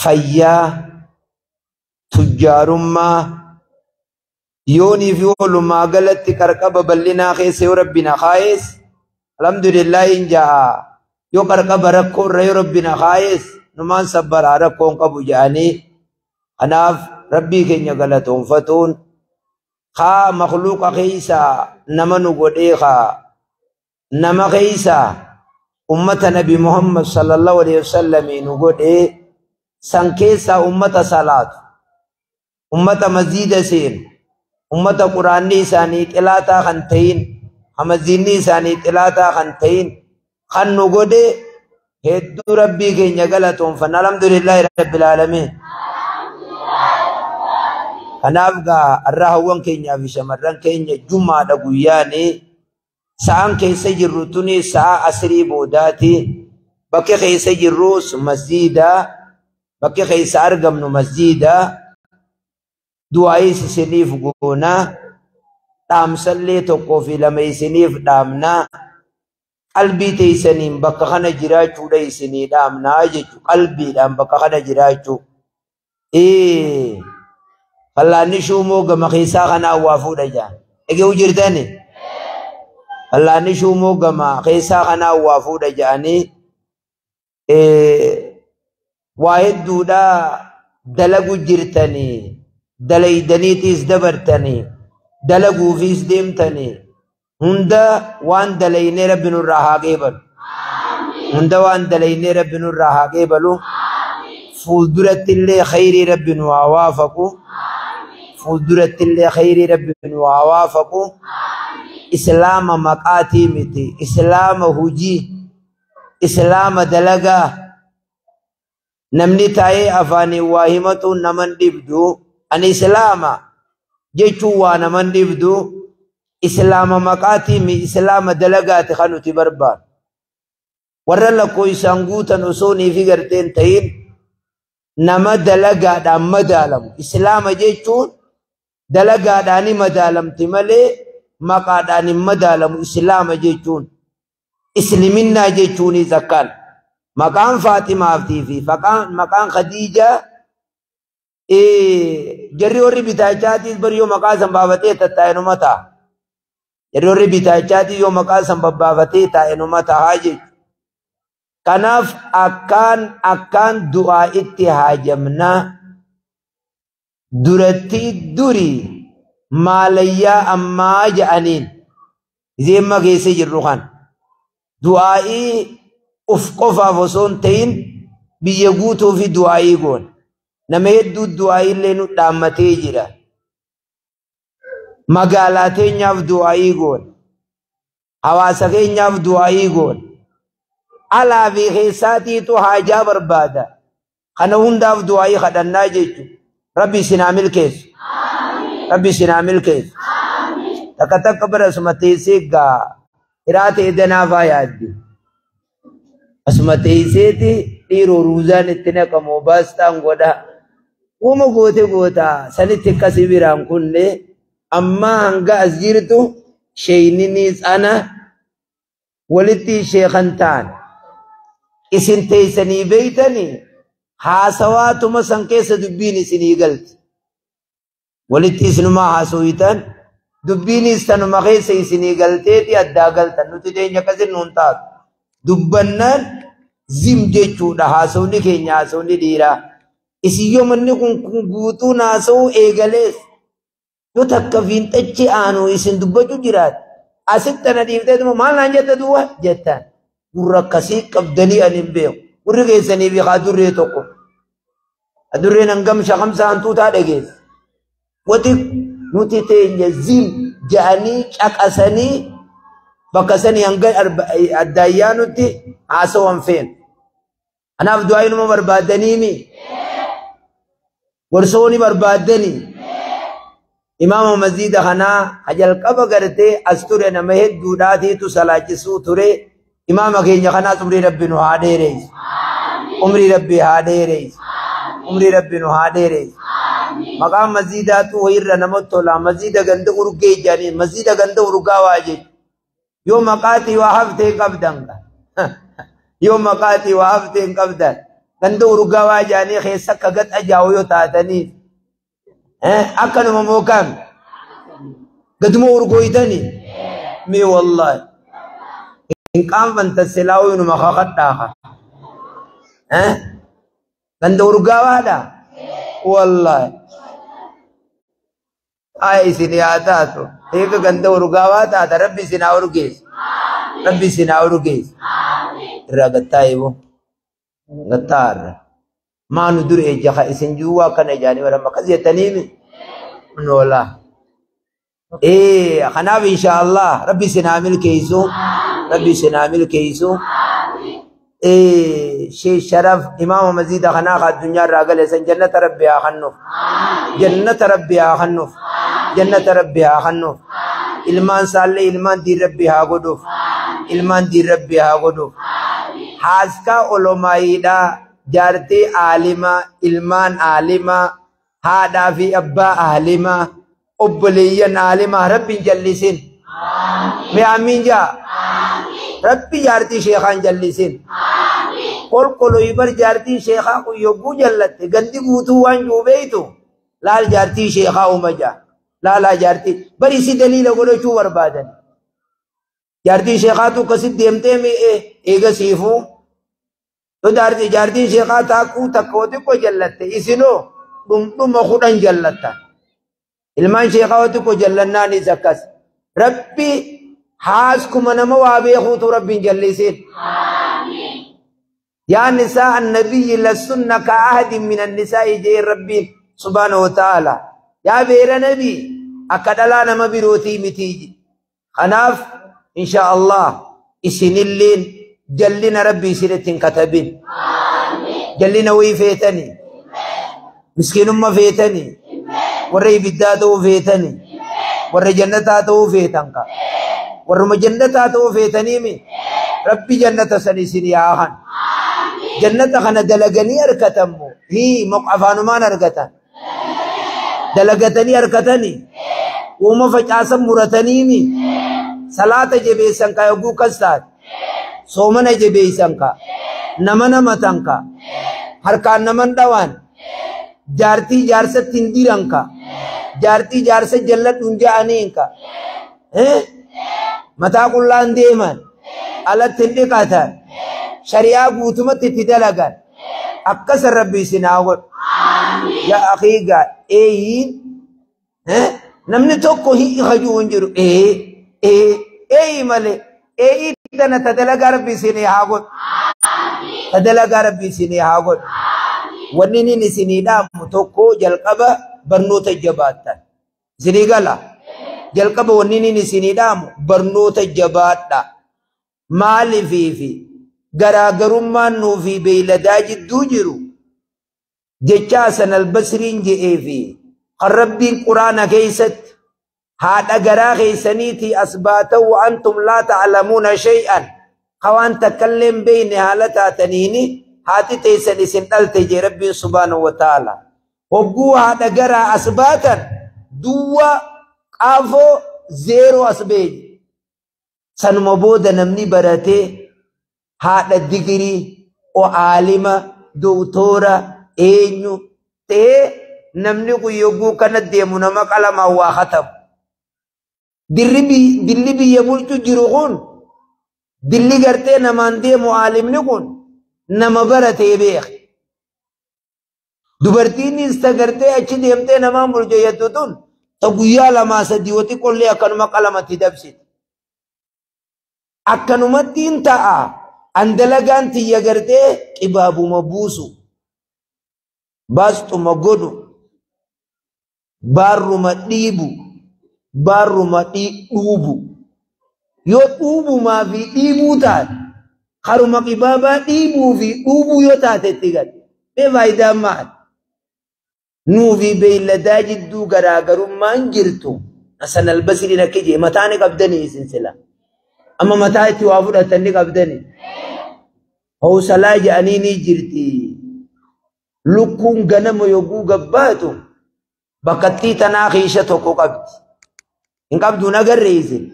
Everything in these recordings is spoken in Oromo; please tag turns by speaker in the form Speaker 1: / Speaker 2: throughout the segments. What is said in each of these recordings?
Speaker 1: Fayyaa, tujjaarummaa, yoonii fi walumaa galatti qarqaba bal'inaa keessa yoo Rabbi na kaa'es alhamdulillah hin ja'a. Yoo qarqaba rakkoo irra yoo Rabbi na kaa'es numaan sabbaraa rakkoon qabu ja'anii. Kanaaf Rabbii keenya galatoonfatuun kaa makhluuqa keessaa nama nu godhee, kaa nama keessaa ummata Nabi Muhammad sallallahu alaihi wasallam nu godhee, san keessaa ummata salaatu, ummata masjiida seenu, ummata quraanni isaanii xilaataa kan ta'in, masjiidni isaanii xilaataa kan ta'in kan nu godhe hedduu Rabbii keenya galatoonfanna. Alhamdulillahi rabbil aalamiin. Kanaaf gaa har'a hawwan keenyaa fi shamarran keenya jumaadha guyyaani. Sa'aan keessa jirru tuni sa'a asrii boodaati. Bakki keessa jirrus masjiida. Bakki keessa argamnu masjiida. Du'aayis isiniif goona. Dhaamsallee tokkoo fi lama isiniif dhaamna. Qalbii teessaniin bakka kana jiraachuudha isinii dhaamnaa jechuudha. Qalbiidhaan bakka kana jiraachuu. Fallaanni shuumoo gama keessaa kanaa waa fuudha jaan. Dhaga'uu jirtani? Fallaanni shuumoo gama keessaa kanaa waa fuudha ja'anii waa hedduudha dalagu jirtanii, dalaydaniitiis dabartanii, dalaguufiis deemtanii. Hunda waan dalaynee Rabbi nurraa haa qeebalu. Hunda waan dalaynee Rabbi nurraa haa qeebalu. Fuulduratti illee khayrii Rabbi nu haa waafaqu. Fuulduratti illee khayrii Rabbi nu haa waafaqu. Islaama maqaatii miti. Islaama hujii. Islaama dalagaa. Namni taa'ee afaaniin waa himatuun naman dhibdu. Ani islaama jechuun waa naman dhibdu. Islaama maqaatii mi islaama dalagaati kan nuti barbaadu. Warra lakkoofsaan guutan osoo niifi garteen ta'in nama dalagaadhaan madaalamu. Islaama jechuun dalagaadhaan madaalamti malee maqaadhaan hin madaalamu. Islaama jechuun isliminnaa jechuunis akkaan. Maqaan Faaximaaftii fi maqaan Khadiijaa jarri warri bitaachaatiis bari yoo maqaa san baafatee tattaa'e numa ta'a. Jarri warri bitaachaatiis yoo maqaa san babbaafatee taa'e numa ta'a jechuudha. Kanaaf akkaan du'aa itti haajamnaa. Duratti duri maalayyaa ammaa ja'aniin zeemma keessa jirru kan du'aa'ii uf qofaaf osoo hin ta'in biyya guutuu fi du'aa'ii goona. Nama hedduu du'aa'ii illee nu dhaammatee jira. Magaalaa teenyaaf du'aa'ii goona. Hawaasa keenyaaf du'aa'ii goona. Alaa fi keessaatiitu haajaa barbaada. Kana hundaaf du'aa'ii kadhannaa jechuudha. Rabbi isin haa milkeessu. Rabbi isin haa milkeessu. Takka takka bara asuma teessee gaa hiraata edanaafaa yaaddi. Asuma teesseeti dhiiroo ruuzaan itti naqamu baastaan godha. Uuma goote goota sanitti akkasii biraan kunne amma hanga as jirtu sheeyniniis ana walitti sheekan ta'an. Isin teessanii beeytanii haasawaatuma san keessa dubbiin isinii galti. Walitti isinumaa haasawitan dubbiinis tanuma keessa isinii galteeti addaa galtan. Nuti teenya akkasin nuun taatu. Dubbannaan zim jechuudha haasawni keenya haasawni dhiiraa. Isin yoo manni kun guutuun haasawuu eegalees yoo takka fiinxachi aanu isin dubbachuu jiraate asitti ana dhiifteetuma maal naan jette duwwa jettan. Gurra akkasii qabdanii ani hin beeku. Gurri keessanii fi adurree tokko. Adurreen hangam shakamsa hantuutaa dhageesse. Wati nuti teenya zim ja'anii caqasanii bakka sanii hanga addaayyaanutti haasawan feenu. Kanaaf du'aa inuma barbaadaniimi. Gorsooni barbaadanii. Imaama masjiida kanaa ka jalqaba gartee as ture nama hedduudhaatiitu salaachisuu ture. Imaama keenya kanaas umrii Rabbi nu haa dheeressu. Umrii Rabbi haa dheeressu. Umrii Rabbi nu haa dheeressu. Maqaan masjiidaatu wayirra namatti tola. Masjiida ganda urgee jedhanii masjiida ganda urgaawaa jechuudha. Yoo maqaatii waa haftee qabdan. Yoo maqaatii waa haftee hin qabdan. Ganda urgaawaa jaanii keessa akka gad ajaa'u yoo taatanii. Akkanuma moo kam? Gaduma urgooytanii? Mee wallaahi. Hin qaanfantan silaa inuma kakadhaaqa. Ganda urgaawaadha? Wallaahi. Ay isin haa taatu. Eega ganda urgaawaa taata Rabbi isin haa urgeessu. Rabbi isin haa urgeessu. Irraa gattaa eeboo. Gattaa irra. Maanu dur ejja ka isin juwwaa akkana ijaanii warra akkas jettaniimi. Noolaa. Kanaaf insha Allah Rabbi isin haa milkeessu. Rabbi isin haa milkeessu. Sheekh Sharaf imaama masjida kanaa ka addunyaa irraa gale san jannata Rabbi haa kennuuf. Jannata Rabbi haa kennuuf. Jannata Rabbi haa kennuuf. Ilmaan isaallee ilmaan diin Rabbi haa godhuuf. Ilmaan diin Rabbi haa godhuuf. Haaskaa olomaayiidhaa jaartii aalimaa, ilmaan aalimaa, haadhaa fi abbaa aalimaa, obboleeyyan aalimaa Rabbi hin jallisin. Mee amiin jaa. Rabbi jaartii sheekaa hin jallisin. Qolqoloo bar jaartii sheekaa kun yogguu jallatte gandi guutuu waan jiru beeytu laal jaartii sheekaa uuma jaa. Laalaa jaartii bari si daliila godhachuu barbaadan. Jaartii sheekaatu akkasitti deemtee mi'ee eega siifuu. Yoo jaartiin sheekaa taakkuu takka xiqqoo jallatte isinoo dhumdhuma 10 jallatta. Ilmaan sheekaa xiqqoo jallannaanis akkas. Rabbi haaskuma nama waa beekuutu Rabbi hin jallisin. Yaa nisaa annabiyyi lassunna ka ahadin min annisaa'i jee Rabbiin subhaanahu wa ta'ala. Yaa beera nabii akka dhalaa nama birootii miti. Kanaaf insha Allah isinilleen jallina Rabbi isinitti hin katabin. Jallina wayii feetanii. Miskiinummaa feetanii. Warra ibiddaa ta'uu feetanii. Warra jannataa ta'uu feetan ka. Warruma jannataa ta'uu feetaniimi. Rabbi jannata san isin yaahan. Jannata kana dalaganii argatammoo. Hii afaanumaan argatan. Dalagatanii argatanii. Uuma facaasan murataniimi. Salaata jabeessan ka yogguu kas taate. Soomana jabeessan ka. Nama namatan ka. Harkaan naman dhawaan. Jaartii jaarsatti hin diran ka. Jaartii jaarsa jalladhu hin ja'aniin ka. Mataa qullaan deeman. Alatti hin dhiqatan. Shari'aa guutumatti itti dalagan. Akkasa Rabbi isin haa godhu. Yaa akii gaa eeyyiin namni tokko hi'i hajuu hin jiru. Eeyyi malee eeyyii tana ta dalagaa Rabbi isin haa godhu. Ta dalagaa Rabbi isin haa godhu. Wanni inni isinii dhaamu tokko jalqaba barnoota jabaattan. Isinii gala. Jalqaba wanni inni isinii dhaamu barnoota jabaadha. Maaliifi garaagarummaan nuu fi beeyladaa jidduu jiru jecha Hasan al-Basriin je'ee fi kan Rabbiin Quraana keessatti haadha garaa keessaniitii as baatan wa antum laa ta'lamuuna shay'an ka waan takkallee hin beekne haala taataniini haati teessan isin dhalte jee Rabbiin subhaanahu wa ta'ala. Hogguu haadha garaa as baatan duwwaa qaafoo 0 as beeyi. Sanuma booda namni baratee haadha digirii o aalima doktora eenyu ta'ee namni kun yogguu kana deemu nama qalamaan waa katabu. Dilli biyya bulchu jiru kun dilli gartee namaan deemu aalimni kun nama baratee beeka. Dubartiinis ta gartee achi deemtee namaan bulcha jettu tun ta guyyaa 2 3 wati qollee akkanuma qalamatti dabsiti. Akkanumatti hin ta'a. An dalagaan tiyya gartee qibaabuma buusu. Baastuma godhu. Baarruma dhiibu. Baarruma dhuubu. Yoo dhuubumaa fi dhiibuu taate haruma qibaabaa dhiibuu fi dhuubuu yoo taate itti gad. Mee faayidaan maali? Nuu fi beeyladaa jidduu garaagarummaan jirtu. Hasan al-Basriin akka jee mataa ni qabdanii isin sila. Amma mataa itti waa fudhatan ni qabdanii. Hawsalaa jedhanii ni jirti. Lukkuun ganama yogguu gabbaatu bakkattii tanaa keessa tokko qabdi. Hin qabdu hin agarre isin.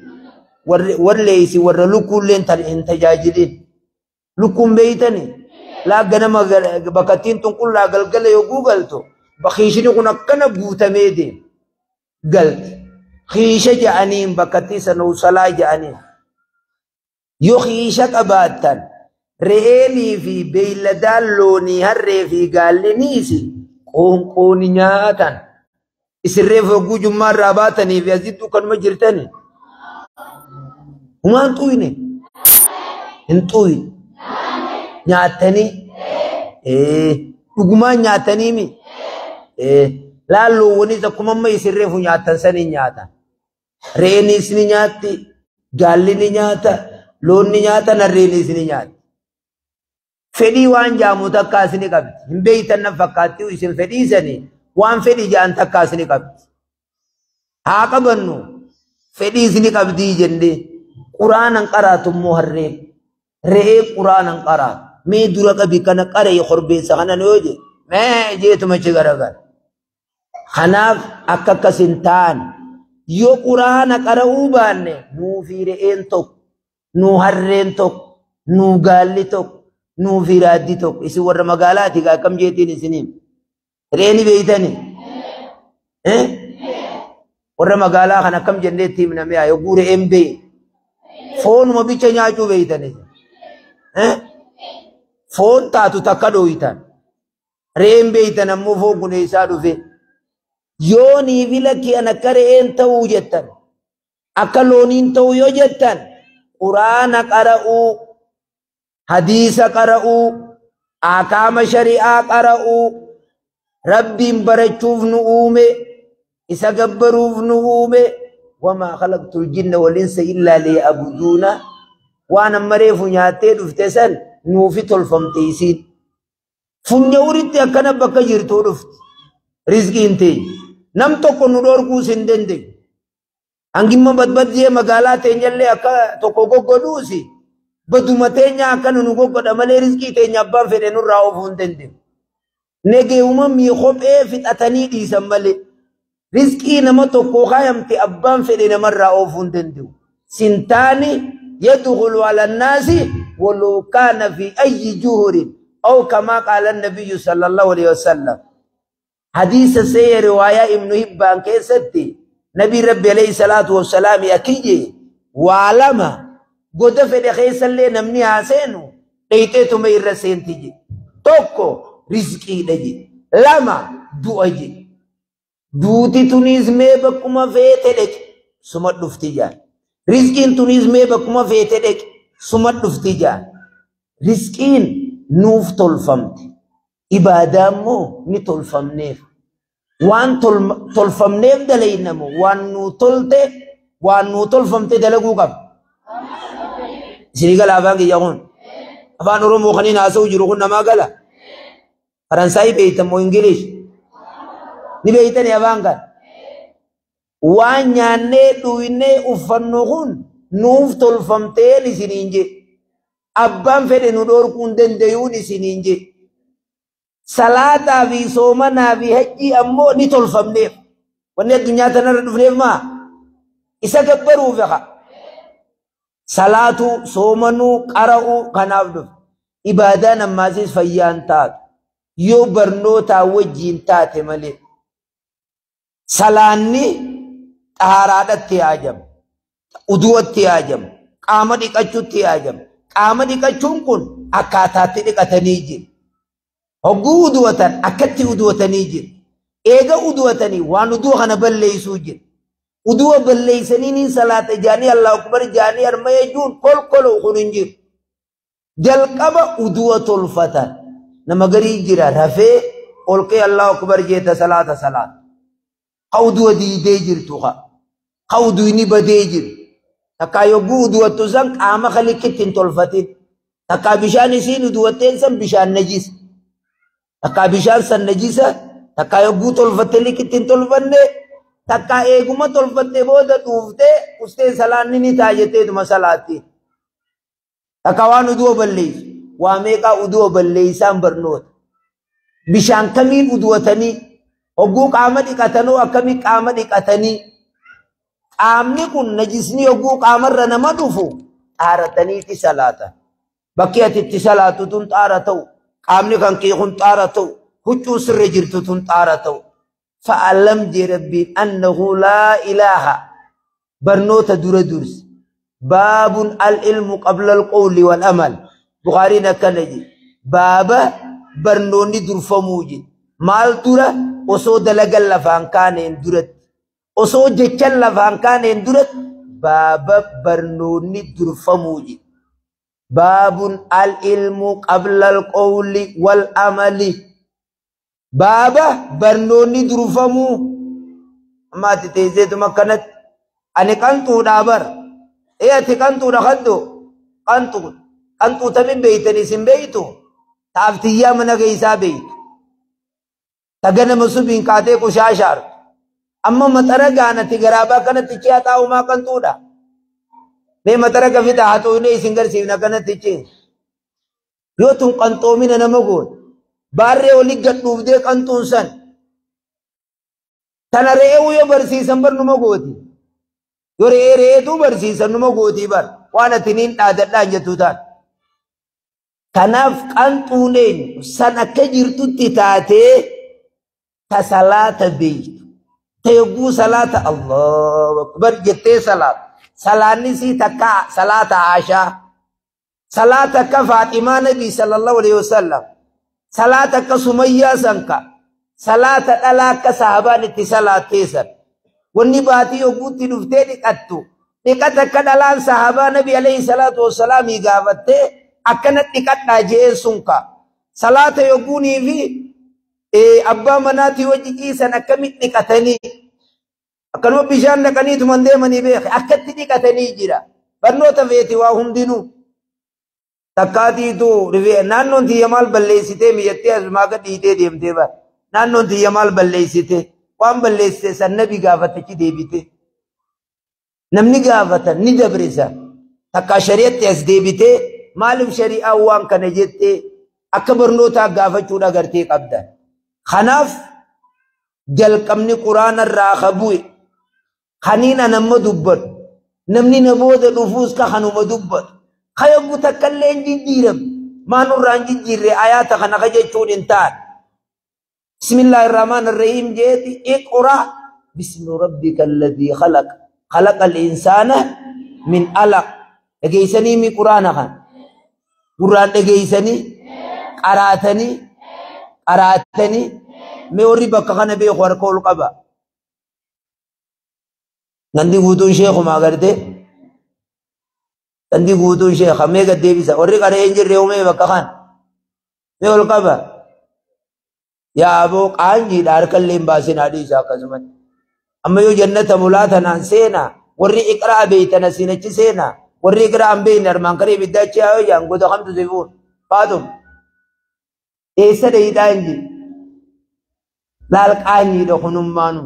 Speaker 1: Warri isin warra lukkuullee hin tajaajilin. Lukkuun beeytani laa ganama bakkattiin tun qullaa galgala yogguu galtu kiishni kun akkana guutamee deema galti. Kiisha ja'aniin bakkattii sana usalaa ja'aniin. Yoo kiisha qabaattan re'eenii fi beeyladaan loonii harree fi gaalliniis qoonqooni nyaatan. Isin reefu yogguu jummaa irraa baatanii fi asittuu kanuma jirtani. Humaan xuyne hin xuyne nyaattanii dhugumaan nyaatanii mi laalloowwanis akkuma amma isin reefu nyaattan saniin nyaatan. Re'eenis ni nyaatti, gaalli ni nyaata, loon ni nyaata, harreenis ni nyaatti. Fedhii waan jaamu takkaas ni qabdi. Hin beeytan nan fakkaatti isin fedhiisanii waan fedhii ja'an takkaas ni qabdi. Haa qabannu fedhiis ni qabdii jennee quraanan qaraatu immoo harreen. Re'ee quraanan qaraatu. Mee dura qabi kana qaree korbeessa kana yoo jee mee jeetuma achi garagara. Kanaaf akka akkas hin taane yoo quraana qara'uu baanne nuu fi re'een tokko, nuu harreen tokko, nuu gaalli tokko, nuu fi raaddi tokko. Isin warra magaalaati gaa akkam jeetiin isiniin. Re'ee ni beeytanii? Warra magaalaa kan akkam jenneetti himna mi'a yogguu re'een beeyi. Foonuma bicha nyaachuu beeytanii. Foon taatu takka dhooytan. Re'een beeytan ammoo foon kun eessaa dhufe? Yoo nii lakki an akka re'een ta'uu jettan, akka looniin ta'uu yoo jettan, quraana qara'uu, hadiisa qara'uu, akaama shari'aa qara'uu, rabbiin barachuuf nu uume, isa gabbaruuf nu uume, wamaa khalaqtul jinna wal insa illaa liya'buduuna. Waan amma reefu nyaattee dhufte san nuufi tolfamte isiin. Funya uritti akkana bakka jirtuu dhufti. Rizqiin teenya. Nam tokko nu dhorkuus hin dandeenyu. Hangimma badbaddee magaalaa teenyallee akka tokko goggodhuusi baduma teenya akkana nu goggodha malee rizqii teenya abbaan fedhe nurraa oofuu hin dandeenyu. Negeewuma mii kophee fixatanii dhiisan malee rizqii nama tokko kaayamte abbaan fedhe namarraa oofuu hin danda'u. Sintaani yadkhulu ala nnaasi walau kaana fi ayyi juhurin aw kamaa qaala nabiyyu sallallahu alaihi wasallam. Hadiisa seeya riwaayaa Ibnu Hibbaan keessatti Nabii Rabbi alayhi salaatu wassalaam akiyye waa lama goda fedhe keessallee namni haa seenu dheeyxeetuma irra seenti jedhe. Tokko rizqiidha jedhe. Lama du'a jedhe. Duuti tuniis mee bakkuma feete dheqe suma dhufti jaan. Rizqiin tuniis mee bakkuma feete dheqe suma dhufti jaan. Rizqiin nuuf tolfamte. Ibaadaa immoo ni tolfamneef. Waan tolfamneef dalaynamu waan nuu tolte waan nuu tolfamte dalaguu qaba. Isinii gala afaan kiyya kun. Afaan Oromoo kaniin haasa'u jiru kun namaa gala. Faransaayii beeytan moo Ingilish? Ni beeytanii afaan kana. Waan nyaannee dhugnee uffannu kun nuuf tolfamteen isiniin jee. Abbaan fedhe nu dhorkuu hin danda'uun isiniin jee. Salaataa fi soomanaa fi hajjii ammoo ni tolfamneef. Wanni addunyaa tanarra dhufneef maa? Isa gabbaruuf haa. Salaatuu, soomanuu, qara'uu kanaaf dhufe. Ibaadaan ammaasiis fayyaan taatu. Yoo barnootaa wajjiin taate malee. Salaanni xaaraadhatti yaajama. Uduwatti yaajama. Qaama dhiqachuutti yaajama. Qaama dhiqachuun kun akkaataatti dhiqatanii jiru. Hogguu uduwatan akkatti uduwatanii jiru. Eega uduwatanii waan uduwa kana balleessuu jiru. Uduwa balleessanii niin salaata jaanii Allahu akbar jaanii harma jechuun kolkolu kun hin jiru. Jalqaba uduwa tolfatan. Nama garii jira rafee olqee Allahu akbar jeeta salaata salaata. Ka uduwa diidee jirtu ka. Ka uduwni badee jiru. Takkaa yogguu uduwattu san qaama kalikitti hin tolfatin. Takkaa bishaan isiin uduwatteen san bishaan najisa. Takkaa bishaan san najisa. Takkaa yogguu tolfatte likitti hin tolfanne. Takkaa eeguma tolfatte booda dhuuftee ustee salaanni ni ta'a jetteetuma salaatti. Takkaa waan uduwa balleessu. Waa meeqaa uduwa balleessaan barnoota. Bishaan kamiin uduwatanii hogguu qaama dhiqatanoo akkamii qaama dhiqatanii qaamni kun najisni hogguu qaamarra nama dhufu xaarataniiti salaatan. Bakki ati itti salaatu tun xaara ta'u, qaamni kan kee kun xaara ta'u, huccuun sirra jirtu tun xaara ta'u. Fa'alam jee Rabbiin annahu laa ilaaha. Barnoota dura dursi. Baabun al-ilmu qabla al-qawli wal amal. Bukhaariin akkana jedhe. Baaba barnoonni durfamuu jedhe. Maal dura? Osoo dalagan lafaan kaaneen duratti. Osoo jechan lafaan kaaneen duratti baaba barnoonni durfamuu jedhe. Baabun al-ilmu qabla al-qawli wal amali. Baaba barnoonni durfamuu. Amma ati teesseetuma akkanatti. Ani qanxuudhaa bara. Ee ati qanxuudha kaddoo. Qanxuu. Qanxuu tamin beeytanii isin beeytu. Taaftiyyaa mana keessaa beeytu. Taganama subiin kaatee qushaashaartu. Amma maxara gaanati garaabaa kanatti ci'a xaa'umaa qanxuudha. Mee maxara gafita haa ta'u isin garsiifna kanatti ci'e. Yoo tun qanxoomina nama goone. Baarree olii gad dhuufdee qanxuun san. Tana re'ee yoo barsiisan bar numa gooti. Yoo re'ee re'eetu barsiisan numa gootii bar. Waan ati niin dhaadadhaan jettu taate. Kanaaf qanxuun eenyu san akka jirtutti taatee ta salaata beeytu. Ta yogguu salaata Allahu Akbar jettee salaata. Salaanni sii takka salaata Aashaa. Salaata akka Faaximaa Nabii sallallahu alaihi wasallam. Salaata akka Sumayyaa sanka. Salaata dhalaa akka sahabaan itti salaattee san. Wanni baatii yogguutti dhuftee dhiqattu. Dhiqata akka dhalaan sahabaa Nabii alayhi salaatu wassalaamii gaafattee akkana dhiqadhaa jeen sunka. Salaata yogguunii fi abbaa manaatii wajji ciisan akkamitti dhiqatanii. Akkanuma bishaan dhaqaniituman deemanii beeke akkatti dhiqatanii jira. Barnoota feeti waa hundinuu. Takkaatiitu rifee naannoon tiyya maal balleessitee mijattee asumaa gad dhiitee deemtee bara. Naannoon tiyya maal balleessitee waan balleessite san nabi gaafatachi deebite. Namni gaafatan ni dabrisa. Takkaa shari'atti as deebitee maaliif shari'aan waan kana jettee akka barnootaa gaafachuudha agartee qabda. Kanaaf jalqabni quraana irraa ka bu'e kaniin an amma dubbatu namni na booda dhufuus ka kanuma dubbatu. Kayoggu takkallee hin jijjiiramne. Maa nurraa hin jijjiirre ayaata kana ka jechuun hin taane. Bismillahirrahmanirrahiim jeeti iqra bismi rabbika alladhii khalaq. Khalaqa al-insaana min alaq. Dhageessanii mi quraana kana? Gurraan dhageessanii qaraatanii qaraatanii mee warri bakka kana beeku harka ol qaba. Gandi guutuun sheekuma agartee. Gandi guutuun sheeka mee gad deebisa. Warri qaree hin jirre mee bakka kana? Mee ol qaba. Yaa aboo qaanjiidha harka illee hin baasin haadhi isaa akkasumatti. Amma yoo jannata mulaa tanaan seenaa warri iqraa beeytan asiin achi seenaa warri iqraa hin beekne armaan karee ibiddaa achi haa yoo goda kamtu si fuun. Faatum. Eessa dheeyidhaa hin jiru. Laal qaanjiidha kunummaanu.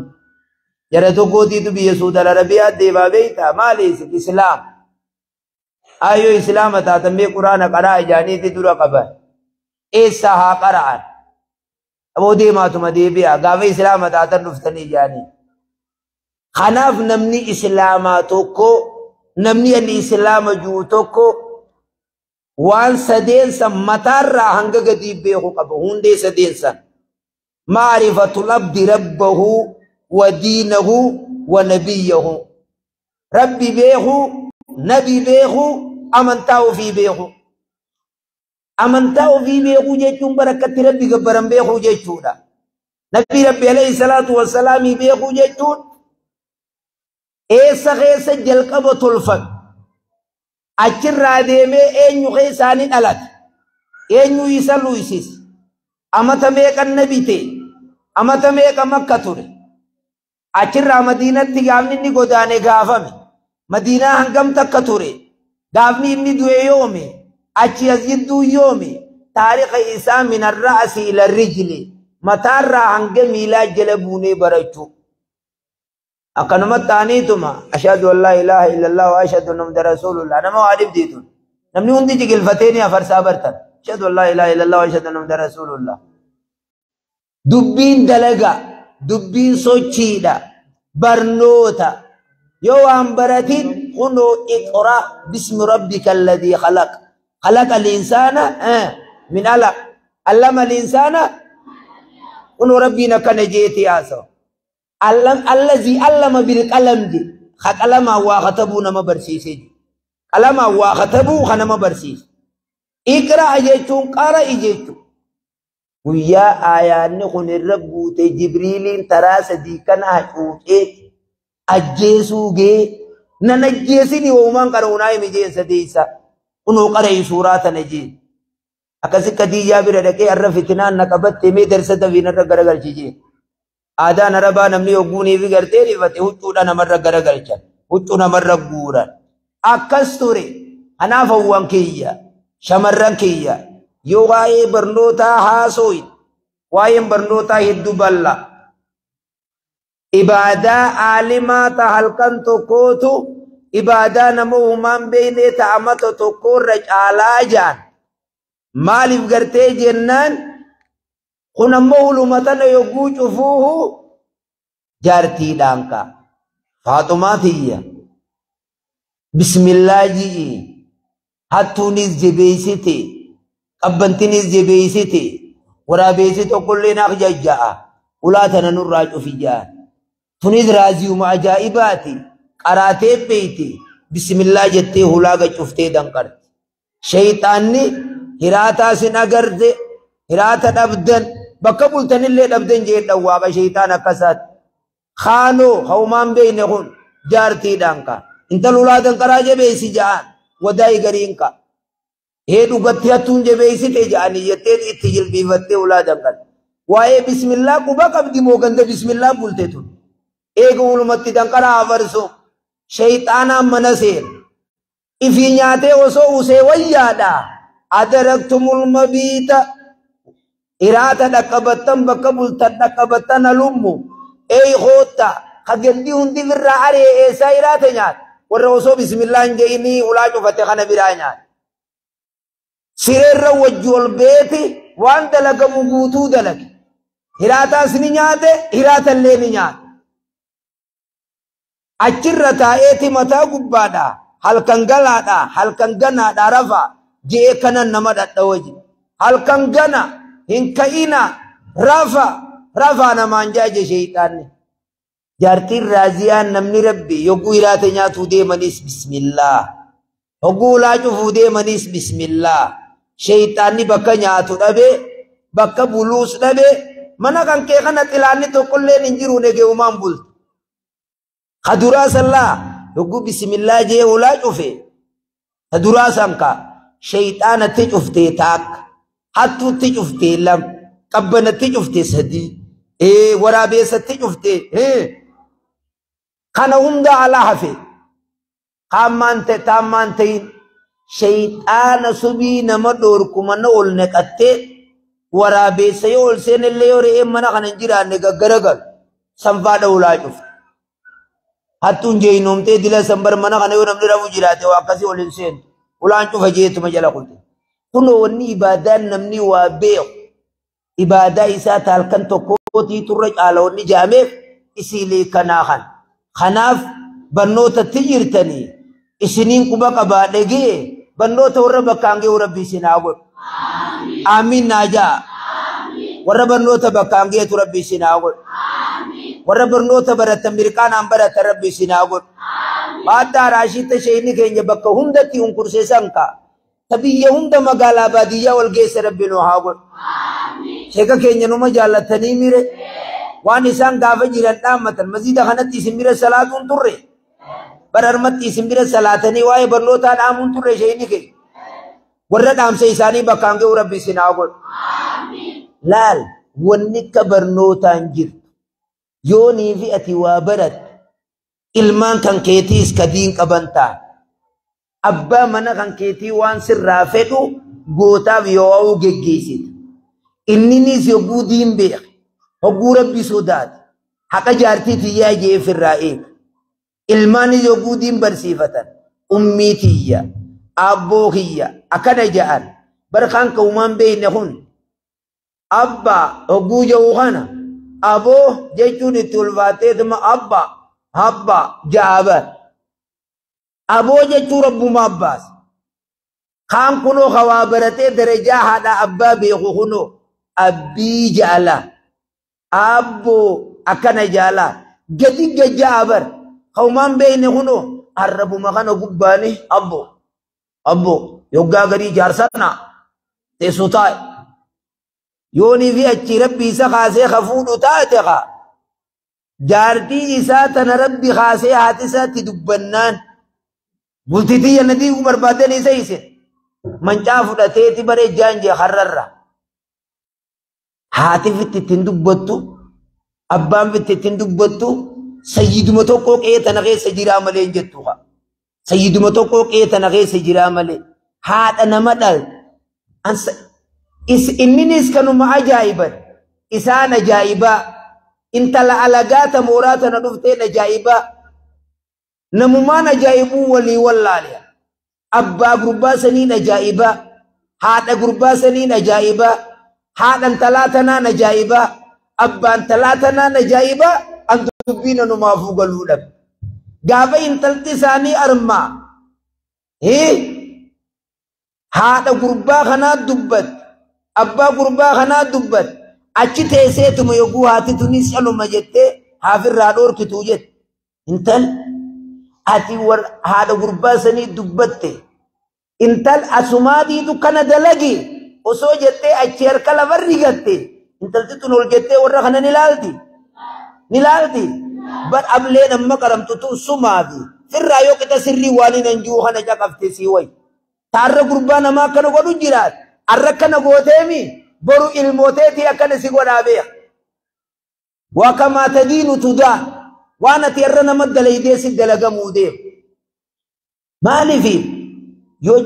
Speaker 1: Jara tokkootiitu biyya Suudaan Arabiyaa deemaa beeytaa maali isin Islaam. Ayyoo Islaama taatan mee quraana qaraa ijaaniitti dura qaban. Eessa haa qara'an. Aboo deemaatuma deebi'a gaafa Islaama taatan dhuftanii ijaanii. Kanaaf namni Islaamaa tokko namni ani Islaama jiru tokko waan sadeensan mataarraa hanga gadii beeku qaba hundee sadeensan. Maarifatul abdi rabbahu wa diinahu wa nabiyyahu. Rabbi beeku, nabi beeku, amantaa ofii beeku. Amantaa ofii beekuu jechuun barakkatti rabbi gabbaran beekuu jechuudha. Nabi Rabbi alayhi salaatu wassalaamii beekuu jechuun eessa keessa jalqaba tolfame. Achirraa deemee eenyu keessaanii dhalate. Eenyu isa luysise. Amata meeqan nabi ta'e. Amata meeqa makka ture. Achirraa Madiinatti gaafni inni godaane gaafame. Madiinaa hangam takka ture. Gaafni inni du'e yoomi. Achi as jidduu yoomi. Taariqa isaa min arra'asi ila rijli. Mataarraa hanga miilaa jala buunee barachuu. Akkanumatti ta'aniituma ashhadu an laa ilaaha illallah wa ashhadu anna muhammadan rasuulullah nama waa dhibdiitun. Namni hundi jiqilfatee ni afarsaa bartan. Ashhadu an laa ilaaha illallah wa ashhadu anna muhammadan rasuulullah. Dubbiin dalagaa, dubbiin sochiidha, barnoota. Yoo waan baratin kunoo iqra bismi rabbika alladhii khalaq. Khalaqa al-insaana min alaq. Allama al-insaana kunoo Rabbiin akkana jeeti haasawa. Allazii allama bil qalam je. Ka qalamaan waa katabuu nama barsiisee je. Qalamaan waa katabuu ka nama barsiise. Iqra'a jechuun qara'i jechuudha. Guyyaa aayaanni kun irra guute Jibriiliin taraa sadii kana hacuucee ajjeesuu gee nan ajjeesini woomaan qara'uunaa himi jeen sadeessa. Kunoo qara'i suuraa tana jeen. Akkasi Khadiijaa bira dhaqee har'a fitinaan na qabatte mee darsa dafiin irra garagalchi jeen. Aadaan Arabaa namni hogguunii fi gartee rifate huccuudha namarra garagalchan. Huccuu namarra guuran. Akkas ture. Kanaaf hawwan kiyya. Shamarran kiyya. Yoo waa'ee barnootaa haasooyin. Waa'een barnootaa hedduu bal'aa. Ibaadaa aalimaa ta halkan tokkootu ibaadaa nama uumaan beeknee ta amata tokkorra caalaa jaan. Maaliif gartee jennaan kun ammoo hulumatana yogguu cufuuhu jaartiidhaan ka'a. Faaxumaa tiyya. Bismillaa ji'i. Hattuunis jabeessite. Qabbantinis jabeessite. Waraabeessi tokkollee naaf jajja'a. Ulaa tana nurraa cufi ja'an. Tunis raaziyuma ajaa'ibaati. Qaraatee beeyti. Bismillaa jettee hulaa gacuftee danqarti. Shayxaanni hiraataa sin agarte, hiraata dhabdan, bakka bultanillee dhabdan jee dhawwaaqa shayxaan akkasaati. Kaanoo haumaan beekne kun jaartiidhaan ka. Intal ulaa danqaraa jabeessi ja'an wadaayi gariin ka. Hee dhugatti hattuun jabeessite ja'anii jettee itti jilbiifattee ulaa danqarte. Waa'ee bismillaa quba qabdi moo ganda bismillaa bulte tun. Eega ulumatti danqaraa afarsoo shayxaanaan mana seena. Ifii nyaatee osoo usee wayyaadha. Adaraktumul mabiita hiraata dhaqqabattan bakka bultan dhaqqabattan halummu. Ey kootta ka gandi hundi irraa ari'e eessaa hiraata nyaata. Warra osoo bismillah hin je'inii ulaa cufate kana biraa nyaata. Sireerra wajji ol beeti waan dalagamu guutuu dalage. Hiraataas ni nyaate, hiraatallee ni nyaate. Achirra taa'eeti mataa gubbaadha. Halkan galaadha, halkan ganaadha rafa je'ee kanan nama dhadhawa jedhe. Halkan gana hin ka'ina rafa rafa namaan jaaje sheeyxaanni. Jaartiin raaziyaan namni rabbi yogguu hiraata nyaatuu deemanis bismillah. Hogguu ulaa cufuu deemanis bismillah. Sheeyxaanni bakka nyaatu dhabe, bakka buluus dhabe, mana kan kee kana xilaanni tokkolleen hin jiru negeumaan bultu. Kaduraa sallaa yogguu bismillah jee ulaa cufe. Kaduraa sanka sheeyxaanatti cuftee taakka, hattuutti cuftee lama, qabbanatti cuftee sadii, waraabeessatti cuftee kana hunda alaa hafe. Kaammaan ta'e taammaan ta'in sheeyxaana subii nama dhoorku mana ol naqattee waraabeessa yoo ol seenellee yoo re'een mana kana hin jiraanne gaggaragalu sanfaadha ulaa cufte. Hattuun jeeyinoomtee dila sanbar mana kana yoo namni rafu jiraate waa akkasii ol hin seentu. Ulaan cufa jeetuma jala kulte. Kunoo wanni ibaadaan namni waa beeku ibaadaa isaa ta halkan tokkootii turre caala wanni jaameef isiilee kanaa kana. Kanaaf barnootatti jirtanii isiniin quba qabaa dhagee barnoota warra bakkaan ga'u rabbi isin haa godhu. Aamiin naa ja'a. Warra barnoota bakkaan ga'etu rabbi isin haa godhu. Warra barnoota baratan mirqaanaan baratan rabbi isin haa godhu. Baaddaa raashiitta sheeyni keenya bakka hundatti hunkursee sanka. Ta biyya hunda magaalaa baadiyyaa wal geesse rabbi nu haa godhu. Sheeka keenya numa jaallatanii mire. Waan isaan gaafa jiran dhaammatan masjida kanatti isin bira salaatuun turre. Bara armatti isin bira salaatanii waa'ee barnootaa dhaamuun turre sheeyni keenya. Warra dhaamsa isaanii bakkaan ga'u rabbi isin haa godhu. Laal wanni akka barnootaan jirtu. Yoonii fi ati waa baratte ilmaan kan keetiis ka diin qaban ta'a. Abbaa mana kan keetii waan sirraa fedhu gootaaf yoo hawwu geggeessita. Inninis yogguu diin beeke, hogguu rabbi sodaate, haqa jaartii tiyyaa jee firraa eega. Ilmaanis yogguu diin barsiifatan, ummii tiyya, aabboo kiyya, akkana ja'an. Barkaan ka'umaan beekne kun abbaa hogguu ja'u kana aboo jechuun itti ulfaateetuma abbaa abbaa ja'a bar. Aboo jechuun rabbuma abbaas. Kaan kunoo hawaa baratee darajaa haadha abbaa beeku kunoo abbii jaala. Abboo akkana jaala. Gadi gajjaa bar. Kaumaan beekne kunoo arrabuma kana gubbaani abboo. Abboo yoggaa garii jaarsana teessoo taa'e. Yoonii fi achi rabbi isa kaasee ka fuudhu taate kaa. Jaartii isaa tana rabbi kaasee haati isaatti dubbannaan bultitii jannatii barbaaddan isa isin mancaa fudhateeti baree jaanjee harrarra. Haati fitti ittiin dubbattu abbaan fitti ittiin dubbattu sayyiduma tokko qe'ee tana keessa jiraa malee hin jettu kaa. Sayyiduma tokko qe'ee tana keessa jiraa malee haadha nama dhal. Inninis kanuma ajaa'iban isaan ajaa'ibaa. Intala alagaa ta mooraa tana dhufteen ajaa'ibaa. Namumaan ajaa'ibuu walii wallaale. Abbaa gurbaa saniin ajaa'ibaa. Haadha gurbaa saniin ajaa'ibaa. Haadha intalaa tanaan ajaa'ibaa. Abbaan intalaa tanaan ajaa'ibaa. An dubbii nanumaafuu galuu dhabe. Gaafa intalti isaanii armaa. Haadha gurbaa kanaa dubbatte. Abbaa gurbaa kanaa dubbatte. Achi teesseetuma yogguu haati tunis caluma jettee haafirraa dhoorkituu jette. Intal ati haadha gurbaa sanii dubbatte. Intal asumaatiitu kana dalagi osoo jettee achi harka lafarri gatte. Intalti tun ol jettee warra kana ni laalti. Ni laalti. Bar ableen amma qaramtu tun sumaafi. Firraa yoo qixa sirrii waan hin anjuu kana caqafte sii wayi. Taarra gurbaa namaa akkana godhu jiraat. Arra akkana gooteemi. Boru ilmooteetii akkana si godhaa beeka. Waa kamaa tadiinu tudaa. Waan ati irra nama dalaydee si dalagamuu deema. Maaliif yoo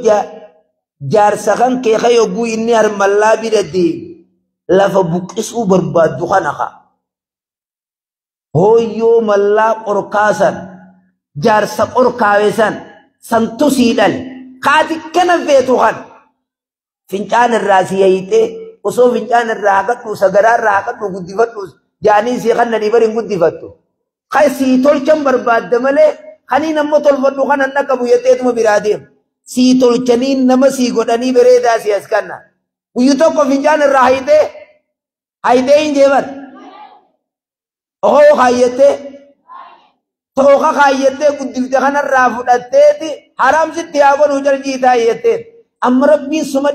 Speaker 1: jaarsa kan kee ka yogguu inni harmallaa bira deemu lafa buqqisuu barbaaddu kana kaa. Hooyyoo mallaa qorkaa san jaarsa qorkaawe san santu sii dhale. Kaati kana feetu kan fincaan irraa si hayitee osoo fincaan irraa haqadhu sagaraa irraa haqadhu guddifadhu jaanii sii kannanii bari hin guddifattu. Kan sii tolchan barbaadda malee kaniin ammoo tolfadhu kanan dhaqabu jetteetuma biraa deema. Sii tolchanii nama sii godhanii bareedaa si as kanna. Guyyu tokko fincaan irraa hayitee hayitee hin jeeban. Ohoo kaayyattee tooka kaayyattee guddifte kanarraa fudhatteeti haramsitti haa godhuu jaljiitaa jetteen. Amma rabbiin suma